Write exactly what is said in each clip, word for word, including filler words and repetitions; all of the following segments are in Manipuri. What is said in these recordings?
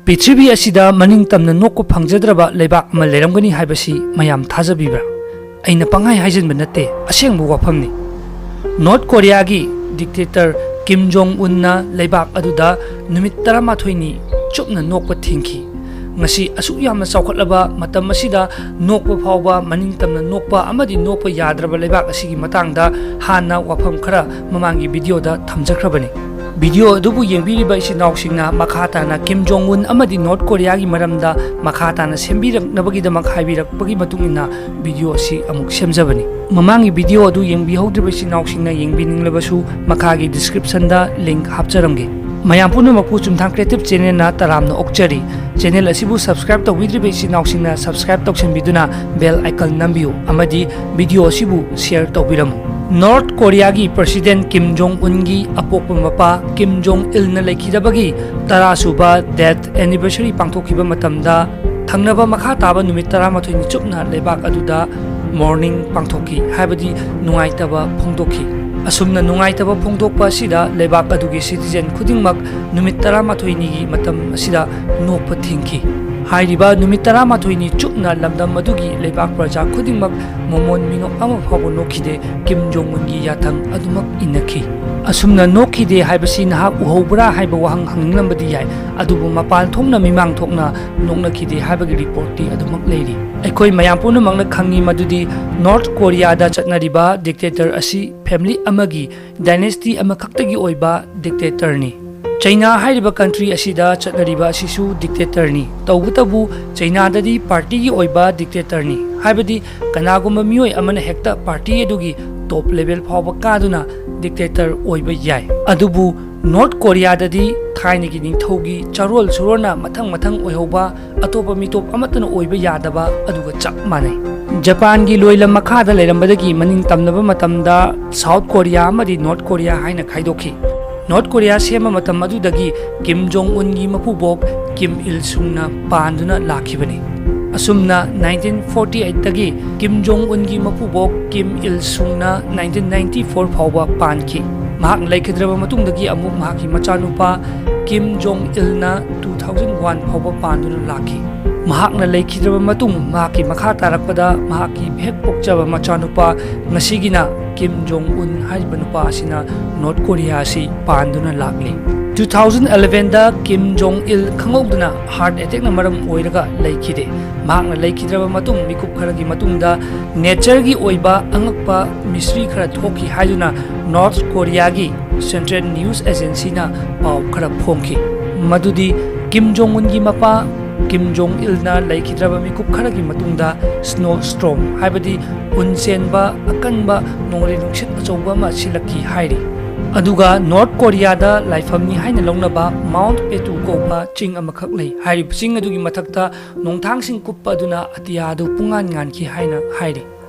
ꯄ꯭ꯔꯤꯊꯤꯕꯤ ꯑꯁꯤꯗ ꯃꯅꯤꯡ ꯇꯝꯅ ꯅꯣꯛꯄ ꯐꯪꯖꯗ꯭ꯔꯕ ꯂꯩꯕꯥꯛ ꯑꯃ ꯂꯩꯔꯝꯒꯅꯤ ꯍꯥꯏꯕꯁꯤ ꯃꯌꯥꯝ ꯊꯥꯖꯕꯤꯕ꯭ꯔꯥ? ꯑꯩꯅ ꯄꯪꯍꯥꯏ ꯍꯥꯏꯖꯤꯟꯕ ꯅꯠꯇꯦ, ꯑꯁꯦꯡꯕ ꯋꯥꯐꯝꯅꯤ꯫ ꯅꯣꯔꯠ ꯀꯣꯔꯤꯌꯥꯒꯤ ꯗꯤꯛꯇꯦꯇꯔ ꯀꯤꯝ ꯖꯣꯡ ꯎꯟꯅ ꯂꯩꯕꯥꯛ ꯑꯗꯨꯗ ꯅꯨꯃꯤꯠ ꯇꯔꯥꯃꯥꯊꯣꯏꯅꯤ ꯆꯨꯞꯅ ꯅꯣꯛꯄ ꯊꯤꯡꯈꯤ꯫ ꯉꯁꯤ ꯑꯁꯨꯛ ꯌꯥꯝꯅ ꯆꯥꯎꯈꯠꯂꯕ ꯃꯇꯝ ꯑꯁꯤꯗ ꯅꯣꯛꯄ ꯐꯥꯎꯕ ꯃꯅꯤꯡ ꯇꯝꯅ ꯅꯣꯛꯄ ꯑꯃꯗꯤ ꯅꯣꯛꯄ ꯌꯥꯗ꯭ꯔꯕ ꯂꯩꯕꯥꯛ ꯑꯁꯤꯒꯤ ꯃꯇꯥꯡꯗ ꯍꯥꯟꯅ ꯋꯥꯐꯝ ꯈꯔ ꯃꯃꯥꯡꯒꯤ ꯚꯤꯗꯤꯑꯣꯗ ꯊꯝꯖꯈ꯭ꯔꯕꯅꯤ꯫ ꯚꯤꯗꯤꯑꯣ ꯑꯗꯨꯕꯨ ꯌꯦꯡꯕꯤꯔꯤꯕ ꯏꯆꯤꯟ ꯏꯅꯥꯎꯁꯤꯡꯅ ꯃꯈꯥ ꯇꯥꯅ ꯀꯤꯝ ꯖꯣꯡ ꯎꯟ ꯑꯃꯗꯤ ꯅꯣꯔꯠ ꯀꯣꯔꯤꯌꯥꯒꯤ ꯃꯔꯝꯗ ꯃꯈꯥ ꯇꯥꯅ ꯁꯦꯝꯕꯤꯔꯛꯅꯕꯒꯤꯗꯃꯛ ꯍꯥꯏꯕꯤꯔꯛꯄꯒꯤ ꯃꯇꯨꯡ ꯏꯟꯅ ꯚꯤꯗꯤꯑꯣ ꯑꯁꯤ ꯑꯃꯨꯛ ꯁꯦꯝꯖꯕꯅꯤ꯫ ꯃꯃꯥꯡꯒꯤ ꯚꯤꯗꯤꯑꯣ ꯑꯗꯨ ꯌꯦꯡꯕꯤꯍꯧꯗ꯭ꯔꯤꯕ ꯏꯆꯤꯟ ꯏꯅꯥꯎꯁꯤꯡꯅ ꯌꯦꯡꯕꯤꯅꯤꯡꯂꯕꯁꯨ ꯃꯈꯥꯒꯤ ꯗꯤꯁꯀ꯭ꯔꯤꯞꯁꯟꯗ ꯂꯤꯡꯛ ꯍꯥꯞꯆꯔꯝꯒꯦ꯫ ꯃꯌꯥꯝ ꯄꯨꯝꯅꯃꯛꯄꯨ ꯆꯨꯝꯊꯥꯡ ꯀ꯭ꯔꯤꯌꯦꯇꯤꯚ ꯆꯦꯅꯦꯜꯅ ꯇꯔꯥꯝꯅ ꯑꯣꯛꯆꯔꯤ꯫ ꯆꯦꯅꯦꯜ ꯑꯁꯤꯕꯨ ꯁꯕꯁꯀ꯭ꯔꯥꯏꯕ ꯇꯧꯕꯤꯗ꯭ꯔꯤꯕ ꯏꯆꯤꯟ ꯏꯅꯥꯎꯁꯤꯡꯅ ꯁꯕꯁꯀ꯭ꯔꯥꯏꯕ ꯇꯧꯁꯤꯟꯕꯤꯗꯨꯅ ꯕꯦꯜ ꯑꯥꯏꯀꯟ ꯅꯝꯕꯤꯌꯨ ꯑꯃꯗꯤ ꯚꯤꯗꯤꯑꯣ ꯑꯁꯤꯕꯨ ꯁꯤꯌꯔ ꯇꯧꯕꯤꯔꯝꯃꯨ꯫ ꯅꯣꯔꯠ ꯀꯣꯔꯤꯌꯥꯒꯤ ꯄ꯭ꯔꯁꯤꯗꯦꯟꯠ ꯀꯤꯝ ꯖꯣꯡ ꯎꯟꯒꯤ ꯑꯄꯣꯛꯄ ꯃꯄꯥ ꯀꯤꯝ ꯖꯣꯡ ꯏꯜꯅ ꯂꯩꯈꯤꯗꯕꯒꯤ ꯇꯔꯥ ꯁꯨꯕ ꯗꯦꯊ ꯑꯦꯅꯤꯚꯔꯁꯔꯤ ꯄꯥꯡꯊꯣꯛꯈꯤꯕ ꯃꯇꯝꯗ ꯊꯪꯅꯕ ꯃꯈꯥ ꯇꯥꯕ ꯅꯨꯃꯤꯠ ꯇꯔꯥꯃꯥꯊꯣꯏꯅꯤ ꯆꯨꯞꯅ ꯂꯩꯕꯥꯛ ꯑꯗꯨꯗ ꯃꯣꯔꯅꯤꯡ ꯄꯥꯡꯊꯣꯛꯈꯤ, ꯍꯥꯏꯕꯗꯤ ꯅꯨꯡꯉꯥꯏꯇꯕ ꯐꯣꯡꯗꯣꯛꯈꯤ꯫ ꯑꯁꯨꯝꯅ ꯅꯨꯡꯉꯥꯏꯇꯕ ꯐꯣꯡꯗꯣꯛꯄ ꯑꯁꯤꯗ ꯂꯩꯕꯥꯛ ꯑꯗꯨꯒꯤ ꯁꯤꯇꯤꯖꯦꯟ ꯈꯨꯗꯤꯡꯃꯛ ꯅꯨꯃꯤꯠ ꯇꯔꯥꯃꯥꯊꯣꯏꯅꯤꯒꯤ ꯃꯇꯝ ꯑꯁꯤꯗ ꯅꯣꯛꯄ ꯊꯤꯡꯈꯤ꯫ ꯍꯥꯏꯔꯤꯕ ꯅꯨꯃꯤꯠ ꯇꯔꯥꯃꯥꯊꯣꯏꯅꯤ ꯆꯨꯞꯅ ꯂꯝꯗꯝ ꯑꯗꯨꯒꯤ ꯂꯩꯕꯥꯛ ꯄ꯭ꯔꯖꯥ ꯈꯨꯗꯤꯡꯃꯛ ꯃꯃꯣꯟ ꯃꯤꯅꯣꯛ ꯑꯃ ꯐꯥꯎꯕ ꯅꯣꯛꯈꯤꯗꯦ꯫ ꯀꯤꯝ ꯖꯣꯡ ꯎꯟꯒꯤ ꯌꯥꯊꯪ ꯑꯗꯨꯃꯛ ꯏꯟꯅꯈꯤ꯫ ꯑꯁꯨꯝꯅ ꯅꯣꯛꯈꯤꯗꯦ ꯍꯥꯏꯕꯁꯤ ꯅꯍꯥꯛ ꯎꯍꯧꯕ꯭ꯔꯥ ꯍꯥꯏꯕ ꯋꯥꯍꯪ ꯍꯪꯅꯤꯡꯂꯝꯕꯗꯤ ꯌꯥꯏ, ꯑꯗꯨꯕꯨ ꯃꯄꯥꯟ ꯊꯣꯡꯅ ꯃꯤꯃꯥꯡ ꯊꯣꯛꯅ ꯅꯣꯛꯅꯈꯤꯗꯦ ꯍꯥꯏꯕꯒꯤ ꯔꯤꯄꯣꯔꯠꯇꯤ ꯑꯗꯨꯃꯛ ꯂꯩꯔꯤ꯫ ꯑꯩꯈꯣꯏ ꯃꯌꯥꯝ ꯄꯨꯝꯅꯃꯛꯅ ꯈꯪꯉꯤ ꯃꯗꯨꯗꯤ ꯅꯣꯔꯠ ꯀꯣꯔꯤꯌꯥꯗ ꯆꯠꯅꯔꯤꯕ ꯗꯤꯛꯇꯦꯇꯔ ꯑꯁꯤ ꯐꯦꯃꯤꯂꯤ ꯑꯃꯒꯤ ꯗꯥꯏꯅꯦꯁꯇꯤ ꯑꯃꯈꯛꯇꯒꯤ ꯑꯣꯏꯕ ꯗꯤꯛꯇꯦꯇꯔꯅꯤ꯫ ꯆꯩꯅꯥ ꯍꯥꯏꯔꯤꯕ ꯀꯟꯇ꯭ꯔꯤ ꯑꯁꯤꯗ ꯆꯠꯅꯔꯤꯕ ꯑꯁꯤꯁꯨ ꯗꯤꯛꯇꯦꯇꯔꯅꯤ꯫ ꯇꯧꯕꯇꯕꯨ ꯆꯩꯅꯥꯗꯗꯤ ꯄꯥꯔꯇꯤꯒꯤ ꯑꯣꯏꯕ ꯗꯤꯛꯇꯦꯇꯔꯅꯤ, ꯍꯥꯏꯕꯗꯤ ꯀꯅꯥꯒꯨꯝꯕ ꯃꯤꯑꯣꯏ ꯑꯃꯅ ꯍꯦꯛꯇ ꯄꯥꯔꯇꯤ ꯑꯗꯨꯒꯤ ꯇꯣꯞ ꯂꯦꯚꯦꯜ ꯐꯥꯎꯕ ꯀꯥꯗꯨꯅ ꯗꯤꯛꯇꯦꯇꯔ ꯑꯣꯏꯕ ꯌꯥꯏ꯫ ꯑꯗꯨꯕꯨ ꯅꯣꯔꯠ ꯀꯣꯔꯤꯌꯥꯗꯗꯤ ꯊꯥꯏꯅꯒꯤ ꯅꯤꯡꯊꯧꯒꯤ ꯆꯥꯔꯣꯜ ꯁꯨꯔꯣꯜꯅ ꯃꯊꯪ ꯃꯊꯪ ꯑꯣꯏꯍꯧꯕ, ꯑꯇꯣꯞꯄ ꯃꯤꯇꯣꯞ ꯑꯃꯠꯇꯅ ꯑꯣꯏꯕ ꯌꯥꯗꯕ ꯑꯗꯨꯒ ꯆꯞ ꯃꯥꯟꯅꯩ꯫ ꯖꯄꯥꯟꯒꯤ ꯂꯣꯏꯂꯝ ꯃꯈꯥꯗ ꯂꯩꯔꯝꯕꯗꯒꯤ ꯃꯅꯤꯡ ꯇꯝꯅꯕ ꯃꯇꯝꯗ ꯁꯥꯎꯠ ꯀꯣꯔꯤꯌꯥ ꯑꯃꯗꯤ ꯅꯣꯔꯠ ꯀꯣꯔꯤꯌꯥ ꯍꯥꯏꯅ ꯈꯥꯏꯗꯣꯛꯈꯤ꯫ ꯅꯣꯔꯠ ꯀꯣꯔꯤꯌꯥ ꯁꯦꯝꯕ ꯃꯇꯝ ꯑꯗꯨꯗꯒꯤ ꯀꯤꯝ ꯖꯣꯡ ꯎꯟꯒꯤ ꯃꯄꯨꯕꯣꯛ ꯀꯤꯝ ꯏꯜ ꯁꯨꯡꯅ ꯄꯥꯟꯗꯨꯅ ꯂꯥꯛꯈꯤꯕꯅꯤ꯫ ꯑꯁꯨꯝꯅ ꯅꯥꯏꯟꯇꯤꯟ ꯐꯣꯔꯇꯤ ꯑꯩꯠꯇꯒꯤ ꯀꯤꯝ ꯖꯣꯡ ꯎꯟꯒꯤ ꯃꯄꯨꯕꯣꯛ ꯀꯤꯝ ꯏꯜ ꯁꯨꯡꯅ ꯅꯥꯏꯟꯇꯤꯟ ꯅꯥꯏꯟꯇꯤ ꯐꯣꯔ ꯐꯥꯎꯕ ꯄꯥꯟꯈꯤ꯫ ꯃꯍꯥꯛ ꯂꯩꯈꯤꯗ꯭ꯔꯕ ꯃꯇꯨꯡꯗꯒꯤ ꯑꯃꯨꯛ ꯃꯍꯥꯛꯀꯤ ꯃꯆꯥꯅꯨꯄꯥ ꯀꯤꯝ ꯖꯣꯡ ꯏꯜꯅ ꯇꯨ ꯊꯥꯎꯖꯟ ꯋꯥꯟ ꯐꯥꯎꯕ ꯄꯥꯟꯗꯨꯅ ꯂꯥꯛꯈꯤ꯫ ꯃꯍꯥꯛꯅ ꯂꯩꯈꯤꯗ꯭ꯔꯕ ꯃꯇꯨꯡ, ꯃꯍꯥꯛꯀꯤ ꯃꯈꯥ ꯇꯥꯔꯛꯄꯗ ꯃꯍꯥꯛꯀꯤ ꯍꯦꯛ ꯄꯣꯛꯆꯕ ꯃꯆꯥꯅꯨꯄꯥ, ꯉꯁꯤꯒꯤꯅ ꯀꯤꯝ ꯖꯣꯡ ꯎꯟ ꯍꯥꯏꯔꯤꯕ ꯅꯨꯄꯥ ꯑꯁꯤꯅ ꯅꯣꯔꯠ ꯀꯣꯔꯤꯌꯥ ꯑꯁꯤ ꯄꯥꯟꯗꯨꯅ ꯂꯥꯛꯂꯤ꯫ ꯇꯨ ꯊꯥꯎꯖꯟ ꯑꯦꯂꯚꯦꯟꯗ ꯀꯤꯝ ꯖꯣꯡ ꯏꯜ ꯈꯪꯍꯧꯗꯅ ꯍꯥꯔꯠ ꯑꯦꯇꯦꯛꯅ ꯃꯔꯝ ꯑꯣꯏꯔꯒ ꯂꯩꯈꯤꯗꯦ꯫ ꯃꯍꯥꯛꯅ ꯂꯩꯈꯤꯗ꯭ꯔꯕ ꯃꯇꯨꯡ, ꯃꯤꯀꯨꯞ ꯈꯔꯒꯤ ꯃꯇꯨꯡꯗ ꯅꯦꯆꯔꯒꯤ ꯑꯣꯏꯕ ꯑꯉꯛꯄ ꯃꯤꯁꯇ꯭ꯔꯤ ꯈꯔ ꯊꯣꯛꯈꯤ ꯍꯥꯏꯗꯨꯅ ꯅꯣꯔꯠ ꯀꯣꯔꯤꯌꯥꯒꯤ ꯁꯦꯟꯇ꯭ꯔꯦꯜ ꯅ꯭ꯌꯨꯁ ꯑꯦꯖꯦꯟꯁꯤꯅ ꯄꯥꯎ ꯈꯔ ꯐꯣꯡꯈꯤ꯫ ꯃꯗꯨꯗꯤ ꯀꯤꯝ ꯖꯣꯡ ꯎꯟꯒꯤ ꯃꯄꯥ ꯀꯤꯝ ꯖꯣꯡ ꯏꯜꯅ ꯂꯩꯈꯤꯗ꯭ꯔꯕ ꯃꯤꯀꯨꯞ ꯈꯔꯒꯤ ꯃꯇꯨꯡꯗ ꯁ꯭ꯅꯣ ꯁ꯭ꯇꯣꯔꯝ, ꯍꯥꯏꯕꯗꯤ ꯎꯟ ꯆꯦꯟꯕ ꯑꯀꯟꯕ ꯅꯣꯡꯂꯩ ꯅꯨꯡꯁꯤꯠ ꯑꯆꯧꯕ ꯑꯃ ꯁꯤꯜꯂꯛꯈꯤ ꯍꯥꯏꯔꯤ꯫ ꯑꯗꯨꯒ ꯅꯣꯔꯠ ꯀꯣꯔꯤꯌꯥꯗ ꯂꯥꯏꯐꯝꯅꯤ ꯍꯥꯏꯅ ꯂꯧꯅꯕ ꯃꯥꯎꯟꯠ ꯄꯦꯇꯨ ꯀꯧꯕ ꯆꯤꯡ ꯑꯃꯈꯛ ꯂꯩ꯫ ꯍꯥꯏꯔꯤꯕ ꯆꯤꯡ ꯑꯗꯨꯒꯤ ꯃꯊꯛꯇ ꯅꯣꯡꯊꯥꯡꯁꯤꯡ ꯀꯨꯞꯄ ꯑꯗꯨꯅ ꯑꯇꯤꯌꯥ ꯑꯗꯨ ꯄꯨꯡꯉꯥꯟ ꯉꯥꯟꯈꯤ ꯍꯥꯏꯅ ꯍꯥꯏꯔꯤ꯫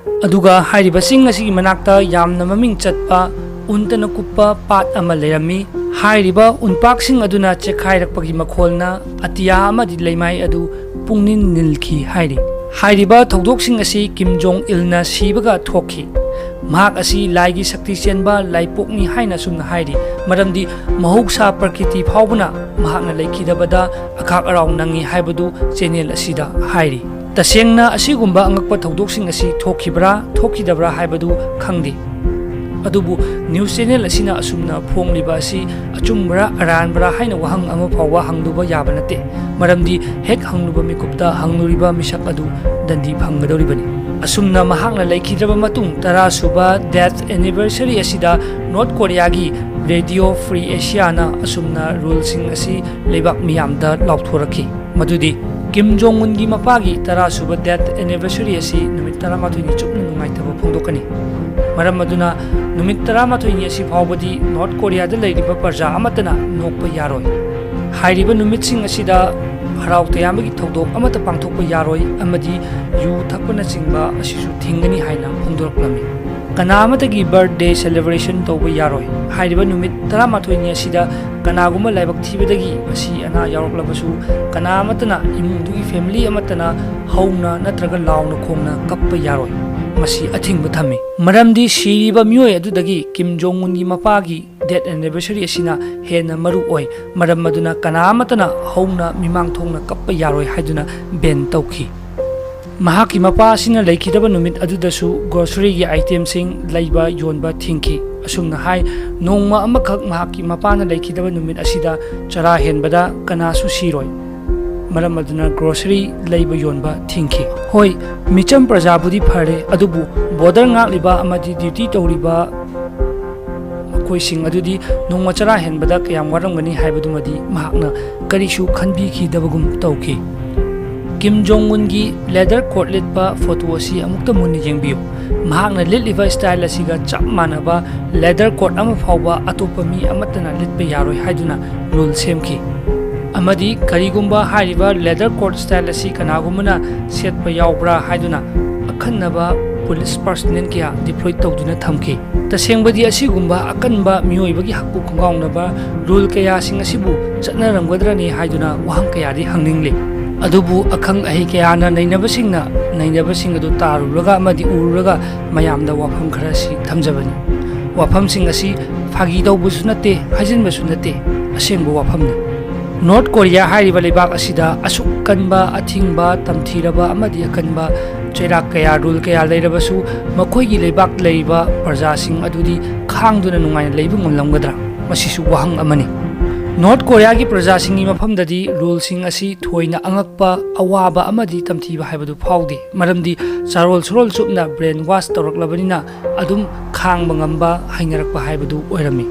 ꯑꯗꯨꯒ ꯍꯥꯏꯔꯤꯕ ꯆꯤꯡ ꯑꯁꯤꯒꯤ ꯃꯅꯥꯛꯇ ꯌꯥꯝꯅ ꯃꯃꯤꯡ ꯆꯠꯄ ꯎꯟꯇꯅ ꯀꯨꯞꯄ ꯄꯥꯠ ꯑꯃ ꯂꯩꯔꯝꯃꯤ꯫ ꯍꯥꯏꯔꯤꯕ ꯎꯟꯄꯥꯛꯁꯤꯡ ꯑꯗꯨꯅ ꯆꯦꯛꯈꯥꯏꯔꯛꯄꯒꯤ ꯃꯈꯣꯜꯅ ꯑꯇꯤꯌꯥ ꯑꯃꯗꯤ ꯂꯩꯃꯥꯏ ꯑꯗꯨ ꯄꯨꯡꯅꯤꯜ ꯅꯤꯜꯈꯤ ꯍꯥꯏꯔꯤ꯫ ꯍꯥꯏꯔꯤꯕ ꯊꯧꯗꯣꯛꯁꯤꯡ ꯑꯁꯤ ꯀꯤꯝ ꯖꯣꯡ ꯏꯜꯅ ꯁꯤꯕꯒ ꯊꯣꯛꯈꯤ꯫ ꯃꯍꯥꯛ ꯑꯁꯤ ꯂꯥꯏꯒꯤ ꯁꯛꯇꯤ ꯆꯦꯟꯕ ꯂꯥꯏꯄꯣꯛꯅꯤ ꯍꯥꯏꯅ ꯑꯁꯨꯝꯅ ꯍꯥꯏꯔꯤ, ꯃꯔꯝꯗꯤ ꯃꯍꯧꯁꯥ ꯄ꯭ꯔꯀ꯭ꯔꯤꯇꯤ ꯐꯥꯎꯕꯅ ꯃꯍꯥꯛꯅ ꯂꯩꯈꯤꯗꯕꯗ ꯑꯈꯥꯛ ꯑꯔꯥꯎ ꯅꯪꯉꯤ ꯍꯥꯏꯕꯗꯨ ꯆꯦꯅꯦꯜ ꯑꯁꯤꯗ ꯍꯥꯏꯔꯤ꯫ ꯇꯁꯦꯡꯅ ꯑꯁꯤꯒꯨꯝꯕ ꯑꯉꯛꯄ ꯊꯧꯗꯣꯛꯁꯤꯡ ꯑꯁꯤ ꯊꯣꯛꯈꯤꯕ꯭ꯔꯥ, ꯊꯣꯛꯈꯤꯗꯕ꯭ꯔꯥ ꯍꯥꯏꯕꯗꯨ ꯈꯪꯗꯦ꯫ ꯑꯗꯨꯕꯨ ꯅ꯭ꯌꯨꯁ ꯆꯦꯅꯦꯜ ꯑꯁꯤꯅ ꯑꯁꯨꯝꯅ ꯐꯣꯡꯂꯤꯕ ꯑꯁꯤ ꯑꯆꯨꯝꯕꯔꯥ ꯑꯔꯥꯟꯕꯔꯥ ꯍꯥꯏꯅ ꯋꯥꯍꯪ ꯑꯃ ꯐꯥꯎꯕ ꯍꯪꯂꯨꯕ ꯌꯥꯕ ꯅꯠꯇꯦ, ꯃꯔꯝꯗꯤ ꯍꯦꯛ ꯍꯪꯂꯨꯕ ꯃꯤꯀꯨꯞꯇ ꯍꯪꯂꯨꯔꯤꯕ ꯃꯤꯁꯛ ꯑꯗꯨ ꯗꯟꯗꯤ ꯐꯪꯒꯗꯧꯔꯤꯕꯅꯤ꯫ ꯑꯁꯨꯝꯅ ꯃꯍꯥꯛꯅ ꯂꯩꯈꯤꯗ꯭ꯔꯕ ꯃꯇꯨꯡ, ꯇꯔꯥ ꯁꯨꯕ ꯗꯦꯠ ꯑꯦꯅꯤꯚꯔꯁꯔꯤ ꯑꯁꯤꯗ ꯅꯣꯔꯠ ꯀꯣꯔꯤꯌꯥꯒꯤ ꯔꯦꯗꯤꯑꯣ ꯐ꯭ꯔꯤ ꯑꯦꯁꯤꯌꯥꯅ ꯑꯁꯨꯝꯅ ꯔꯨꯜꯁꯤꯡ ꯑꯁꯤ ꯂꯩꯕꯥꯛ ꯃꯤꯌꯥꯝꯗ ꯂꯥꯎꯊꯣꯔꯛꯈꯤ꯫ ꯃꯗꯨꯗꯤ ꯀꯤꯝ ꯖꯣꯡ ꯎꯟꯒꯤ ꯃꯄꯥꯒꯤ ꯇꯔꯥ ꯁꯨꯕ ꯗꯦꯠ ꯑꯦꯅꯤꯚꯔꯁꯔꯤ ꯑꯁꯤ ꯅꯨꯃꯤꯠ ꯇꯔꯥꯃꯥꯊꯣꯏꯅꯤ ꯆꯨꯞꯅ ꯅꯨꯡꯉꯥꯏꯇꯕ ꯐꯣꯡꯗꯣꯛꯀꯅꯤ꯫ ꯃꯔꯝ ꯑꯗꯨꯅ ꯅꯨꯃꯤꯠ ꯇꯔꯥꯃꯥꯊꯣꯏꯅꯤ ꯑꯁꯤ ꯐꯥꯎꯕꯗꯤ ꯅꯣꯔꯠ ꯀꯣꯔꯤꯌꯥꯗ ꯂꯩꯔꯤꯕ ꯄ꯭ꯔꯖꯥ ꯑꯃꯠꯇꯅ ꯅꯣꯛꯄ ꯌꯥꯔꯣꯏ꯫ ꯍꯥꯏꯔꯤꯕ ꯅꯨꯃꯤꯠꯁꯤꯡ ꯑꯁꯤꯗ ꯍꯔꯥꯎ ꯇꯌꯥꯝꯕꯒꯤ ꯊꯧꯗꯣꯛ ꯑꯃꯠꯇ ꯄꯥꯡꯊꯣꯛꯄ ꯌꯥꯔꯣꯏ ꯑꯃꯗꯤ ꯌꯨ ꯊꯛꯄꯅꯆꯤꯡꯕ ꯑꯁꯤꯁꯨ ꯊꯤꯡꯒꯅꯤ ꯍꯥꯏꯅ ꯐꯣꯡꯗꯣꯔꯛꯂꯝꯃꯤ꯫ ꯀꯅꯥ ꯑꯃꯠꯇꯒꯤ ꯕꯔꯊꯗꯦ ꯁꯦꯂꯦꯕ꯭ꯔꯦꯁꯟ ꯇꯧꯕ ꯌꯥꯔꯣꯏ꯫ ꯍꯥꯏꯔꯤꯕ ꯅꯨꯃꯤꯠ ꯇꯔꯥꯃꯥꯊꯣꯏꯅꯤ ꯑꯁꯤꯗ ꯀꯅꯥꯒꯨꯝꯕ ꯂꯥꯏꯕꯛ ꯊꯤꯕꯗꯒꯤ ꯑꯁꯤ ꯑꯅꯥ ꯌꯥꯎꯔꯛꯂꯕꯁꯨ, ꯀꯅꯥ ꯑꯃꯠꯇꯅ, ꯏꯃꯨꯡꯗꯨꯒꯤ ꯐꯦꯃꯤꯂꯤ ꯑꯃꯠꯇꯅ ꯍꯧꯅ ꯅꯠꯇ꯭ꯔꯒ ꯂꯥꯎꯅ ꯈꯣꯡꯅ ꯀꯞꯄ ꯌꯥꯔꯣꯏ꯫ ꯃꯁꯤ ꯑꯊꯤꯡꯕ ꯊꯝꯃꯤ, ꯃꯔꯝꯗꯤ ꯁꯤꯔꯤꯕ ꯃꯤꯑꯣꯏ ꯑꯗꯨꯗꯒꯤ ꯀꯤꯝ ꯖꯣꯡ ꯎꯟꯒꯤ ꯃꯄꯥꯒꯤ ꯗꯦꯠ ꯑꯦꯅꯤꯚꯔꯁꯔꯤ ꯑꯁꯤꯅ ꯍꯦꯟꯅ ꯃꯔꯨ ꯑꯣꯏ꯫ ꯃꯔꯝ ꯑꯗꯨꯅ ꯀꯅꯥ ꯑꯃꯠꯇꯅ ꯍꯧꯅ ꯃꯤꯃꯥꯡ ꯊꯣꯡꯅ ꯀꯞꯄ ꯌꯥꯔꯣꯏ ꯍꯥꯏꯗꯨꯅ ꯕꯦꯟ ꯇꯧꯈꯤ꯫ ꯃꯍꯥꯛꯀꯤ ꯃꯄꯥ ꯑꯁꯤꯅ ꯂꯩꯈꯤꯗꯕ ꯅꯨꯃꯤꯠ ꯑꯗꯨꯗꯁꯨ ꯒ꯭ꯔꯣꯁꯔꯤꯒꯤ ꯑꯥꯏꯇꯦꯝꯁꯤꯡ ꯂꯩꯕ ꯌꯣꯟꯕ ꯊꯤꯡꯈꯤ꯫ ꯑꯁꯨꯝꯅ ꯍꯥꯏ, ꯅꯣꯡꯃ ꯑꯃꯈꯛ ꯃꯍꯥꯛꯀꯤ ꯃꯄꯥꯅ ꯂꯩꯈꯤꯗꯕ ꯅꯨꯃꯤꯠ ꯑꯁꯤꯗ ꯆꯔꯥ ꯍꯦꯟꯕꯗ ꯀꯅꯥꯁꯨ ꯁꯤꯔꯣꯏ꯫ ꯃꯔꯝ ꯑꯗꯨꯅ ꯒ꯭ꯔꯣꯁꯔꯤ ꯂꯩꯕ ꯌꯣꯟꯕ ꯊꯤꯡꯈꯤ꯫ ꯍꯣꯏ, ꯃꯤꯆꯝ ꯄ꯭ꯔꯖꯥꯕꯨꯗꯤ ꯐꯔꯦ, ꯑꯗꯨꯕꯨ ꯕꯣꯔꯗꯔ ꯉꯥꯛꯂꯤꯕ ꯑꯃꯗꯤ ꯗ꯭ꯌꯨꯇꯤ ꯇꯧꯔꯤꯕ ꯃꯈꯣꯏꯁꯤꯡ ꯑꯗꯨꯗꯤ ꯅꯣꯡꯃ ꯆꯔꯥ ꯍꯦꯟꯕꯗ ꯀꯌꯥꯝ ꯋꯥꯔꯝꯒꯅꯤ ꯍꯥꯏꯕꯗꯨꯃꯗꯤ ꯃꯍꯥꯛꯅ ꯀꯔꯤꯁꯨ ꯈꯟꯕꯤꯈꯤꯗꯕꯒꯨꯝ ꯇꯧꯈꯤ꯫ ꯀꯤꯝ ꯖꯣꯡ ꯎꯟꯒꯤ ꯂꯦꯗꯔ ꯀꯣꯠ ꯂꯤꯠꯄ ꯐꯣꯇꯣ ꯑꯁꯤ ꯑꯃꯨꯛꯇ ꯃꯨꯟꯅ ꯌꯦꯡꯕꯤꯌꯨ꯫ ꯃꯍꯥꯛꯅ ꯂꯤꯠꯂꯤꯕ ꯁ꯭ꯇꯥꯏꯜ ꯑꯁꯤꯒ ꯆꯞ ꯃꯥꯟꯅꯕ ꯂꯦꯗꯔ ꯀꯣꯠ ꯑꯃ ꯐꯥꯎꯕ ꯑꯇꯣꯞꯄ ꯃꯤ ꯑꯃꯠꯇꯅ ꯂꯤꯠꯄ ꯌꯥꯔꯣꯏ ꯍꯥꯏꯗꯨꯅ ꯔꯨꯜ ꯁꯦꯝꯈꯤ꯫ ꯑꯃꯗꯤ ꯀꯔꯤꯒꯨꯝꯕ ꯍꯥꯏꯔꯤꯕ ꯂꯦꯗꯔ ꯀꯣꯠ ꯁ꯭ꯇꯥꯏꯜ ꯑꯁꯤ ꯀꯅꯥꯒꯨꯝꯕꯅ ꯁꯦꯠꯄ ꯌꯥꯎꯕ꯭ꯔꯥ ꯍꯥꯏꯗꯨꯅ ꯑꯈꯟꯅꯕ ꯄꯨꯂꯤꯁ ꯄꯥꯔꯁꯅꯦꯜ ꯀꯌꯥ ꯗꯤꯄ꯭ꯂꯣꯏ ꯇꯧꯗꯨꯅ ꯊꯝꯈꯤ꯫ ꯇꯁꯦꯡꯕꯗꯤ ꯑꯁꯤꯒꯨꯝꯕ ꯑꯀꯟꯕ ꯃꯤꯑꯣꯏꯕꯒꯤ ꯍꯛꯄꯨ ꯈꯣꯡꯒꯥꯎꯅꯕ ꯔꯨꯜ ꯀꯌꯥꯁꯤꯡ ꯑꯁꯤꯕꯨ ꯆꯠꯅꯔꯝꯒꯗ꯭ꯔꯅꯤ ꯍꯥꯏꯗꯨꯅ ꯋꯥꯍꯪ ꯀꯌꯥꯗꯤ ꯍꯪꯅꯤꯡꯂꯤ꯫ ꯑꯗꯨꯕꯨ ꯑꯈꯪ ꯑꯍꯩ ꯀꯌꯥꯅ ꯅꯩꯅꯕꯁꯤꯡꯅ ꯅꯩꯅꯕꯁꯤꯡ ꯑꯗꯨ ꯇꯥꯔꯨꯔꯒ ꯑꯃꯗꯤ ꯎꯔꯨꯔꯒ ꯃꯌꯥꯝꯗ ꯋꯥꯐꯝ ꯈꯔꯁꯤ ꯊꯝꯖꯕꯅꯤ꯫ ꯋꯥꯐꯝꯁꯤꯡ ꯑꯁꯤ ꯐꯥꯒꯤ ꯇꯧꯕꯁꯨ ꯅꯠꯇꯦ, ꯍꯥꯏꯖꯤꯟꯕꯁꯨ ꯅꯠꯇꯦ, ꯑꯁꯦꯡꯕ ꯋꯥꯐꯝꯅꯤ꯫ ꯅꯣꯔꯠ ꯀꯣꯔꯤꯌꯥ ꯍꯥꯏꯔꯤꯕ ꯂꯩꯕꯥꯛ ꯑꯁꯤꯗ ꯑꯁꯨꯛ ꯀꯟꯕ, ꯑꯊꯤꯡꯕ, ꯇꯝꯊꯤꯔꯕ ꯑꯃꯗꯤ ꯑꯀꯟꯕ ꯆꯩꯔꯥꯛ ꯀꯌꯥ, ꯔꯨꯜ ꯀꯌꯥ ꯂꯩꯔꯕꯁꯨ ꯃꯈꯣꯏꯒꯤ ꯂꯩꯕꯥꯛ ꯂꯩꯔꯤꯕ ꯄ꯭ꯔꯖꯥꯁꯤꯡ ꯑꯗꯨꯗꯤ ꯈꯥꯡꯗꯨꯅ ꯅꯨꯡꯉꯥꯏꯅ ꯂꯩꯕ ꯉꯝꯂꯝꯒꯗ꯭ꯔꯥ? ꯃꯁꯤꯁꯨ ꯋꯥꯍꯪ ꯑꯃꯅꯤ꯫ ꯅꯣꯔꯠ ꯀꯣꯔꯤꯌꯥꯒꯤ ꯄ꯭ꯔꯖꯥꯁꯤꯡꯒꯤ ꯃꯐꯝꯗꯗꯤ ꯔꯨꯜꯁꯤꯡ ꯑꯁꯤ ꯊꯣꯏꯅ ꯑꯉꯛꯄ, ꯑꯋꯥꯕ ꯑꯃꯗꯤ ꯇꯝꯊꯤꯕ ꯍꯥꯏꯕꯗꯨ ꯐꯥꯎꯗꯦ, ꯃꯔꯝꯗꯤ ꯆꯥꯔꯣꯜ ꯁꯨꯔꯣꯜ ꯆꯨꯞꯅ ꯕ꯭ꯔꯦꯟ ꯋꯥꯁ ꯇꯧꯔꯛꯂꯕꯅꯤꯅ ꯑꯗꯨꯝ ꯈꯥꯡꯕ ꯉꯝꯕ, ꯍꯩꯅꯔꯛꯄ ꯍꯥꯏꯕꯗꯨ ꯑꯣꯏꯔꯝꯃꯤ꯫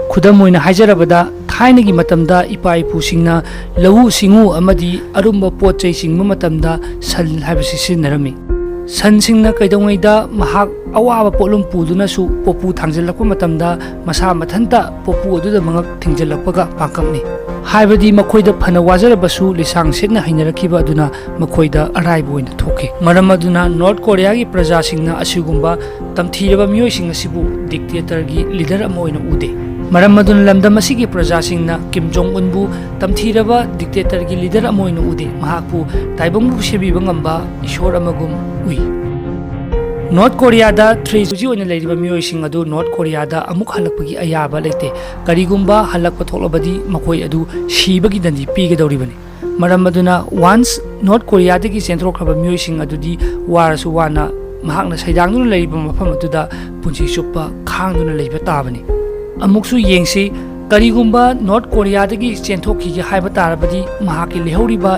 ꯈꯨꯗꯝ ꯑꯣꯏꯅ ꯍꯥꯏꯖꯔꯕꯗ, ꯊꯥꯏꯅꯒꯤ ꯃꯇꯝꯗ ꯏꯄꯥ ꯏꯄꯨꯁꯤꯡꯅ ꯂꯧꯎ ꯁꯤꯡꯎ ꯑꯃꯗꯤ ꯑꯔꯨꯝꯕ ꯄꯣꯠ ꯆꯩ ꯆꯤꯡꯕ ꯃꯇꯝꯗ ꯁꯟ ꯍꯥꯏꯕꯁꯤ ꯁꯤꯖꯤꯟꯅꯔꯝꯃꯤ꯫ ꯁꯟꯁꯤꯡꯅ ꯀꯩꯗꯧꯉꯩꯗ ꯃꯍꯥꯛ ꯑꯋꯥꯕ ꯄꯣꯠꯂꯨꯝ ꯄꯨꯗꯨꯅꯁꯨ ꯄꯣꯄꯨ ꯊꯥꯡꯖꯤꯜꯂꯛꯄ ꯃꯇꯝꯗ ꯃꯁꯥ ꯃꯊꯟꯇ ꯄꯣꯄꯨ ꯑꯗꯨꯗ ꯃꯉꯛ ꯊꯤꯡꯖꯤꯜꯂꯛꯄꯒ ꯄꯥꯡꯀꯛꯅꯤ꯫ ꯍꯥꯏꯕꯗꯤ ꯃꯈꯣꯏꯗ ꯐꯅ ꯋꯥꯖꯔꯕꯁꯨ ꯂꯤꯁꯥꯡ ꯁꯤꯠꯅ ꯍꯩꯅꯔꯛꯈꯤꯕ ꯑꯗꯨꯅ ꯃꯈꯣꯏꯗ ꯑꯔꯥꯏꯕ ꯑꯣꯏꯅ ꯊꯣꯛꯈꯤ꯫ ꯃꯔꯝ ꯑꯗꯨꯅ ꯅꯣꯔꯠ ꯀꯣꯔꯤꯌꯥꯒꯤ ꯄ꯭ꯔꯖꯥꯁꯤꯡꯅ ꯑꯁꯤꯒꯨꯝꯕ ꯇꯝꯊꯤꯔꯕ ꯃꯤꯑꯣꯏꯁꯤꯡ ꯑꯁꯤꯕꯨ ꯗꯤꯛꯇꯦꯇꯔꯒꯤ ꯂꯤꯗꯔ ꯑꯃ ꯑꯣꯏꯅ ꯎꯗꯦ꯫ ꯃꯔꯝ ꯑꯗꯨꯅ ꯂꯝꯗꯝ ꯑꯁꯤꯒꯤ ꯄ꯭ꯔꯖꯥꯁꯤꯡꯅ ꯀꯤꯝ ꯖꯣꯡ ꯎꯟꯕꯨ ꯇꯝꯊꯤꯔꯕ ꯗꯤꯛꯇꯦꯇꯔꯒꯤ ꯂꯤꯗꯔ ꯑꯃ ꯑꯣꯏꯅ ꯎꯗꯦ꯫ ꯃꯍꯥꯛꯄꯨ ꯇꯥꯏꯕꯪꯕꯨ ꯁꯦꯝꯕꯤꯕ ꯉꯝꯕ ꯏꯁꯣꯔ ꯑꯃꯒꯨꯝ ꯎꯏ꯫ ꯅꯣꯔꯠ ꯀꯣꯔꯤꯌꯥꯗ ꯊ꯭ꯔꯤ ꯍꯧꯖꯤꯛ ꯑꯣꯏꯅ ꯂꯩꯔꯤꯕ ꯃꯤꯑꯣꯏꯁꯤꯡ ꯑꯗꯨ ꯅꯣꯔꯠ ꯀꯣꯔꯤꯌꯥꯗ ꯑꯃꯨꯛ ꯍꯜꯂꯛꯄꯒꯤ ꯑꯌꯥꯕ ꯂꯩꯇꯦ꯫ ꯀꯔꯤꯒꯨꯝꯕ ꯍꯜꯂꯛꯄ ꯊꯣꯛꯂꯕꯗꯤ ꯃꯈꯣꯏ ꯑꯗꯨ ꯁꯤꯕꯒꯤ ꯗꯟꯗꯤ ꯄꯤꯒꯗꯧꯔꯤꯕꯅꯤ꯫ ꯃꯔꯝ ꯑꯗꯨꯅ, ꯋꯥꯟꯁ ꯅꯣꯔꯠ ꯀꯣꯔꯤꯌꯥꯗꯒꯤ ꯆꯦꯟꯊꯣꯛꯈ꯭ꯔꯕ ꯃꯤꯑꯣꯏꯁꯤꯡ ꯑꯗꯨꯗꯤ ꯋꯥꯔꯁꯨ ꯋꯥꯅ ꯃꯍꯥꯛꯅ ꯁꯩꯗꯥꯡꯗꯨꯅ ꯂꯩꯔꯤꯕ ꯃꯐꯝ ꯑꯗꯨꯗ ꯄꯨꯟꯁꯤ ꯆꯨꯞꯄ ꯈꯥꯡꯗꯨꯅ ꯂꯩꯕ ꯇꯥꯕꯅꯤ꯫ ꯑꯃꯨꯛꯁꯨ ꯌꯦꯡꯁꯤ, ꯀꯔꯤꯒꯨꯝꯕ ꯅꯣꯔꯠ ꯀꯣꯔꯤꯌꯥꯗꯒꯤ ꯆꯦꯟꯊꯣꯛꯈꯤꯒꯦ ꯍꯥꯏꯕ ꯇꯥꯔꯕꯗꯤ ꯃꯍꯥꯛꯀꯤ ꯂꯩꯍꯧꯔꯤꯕ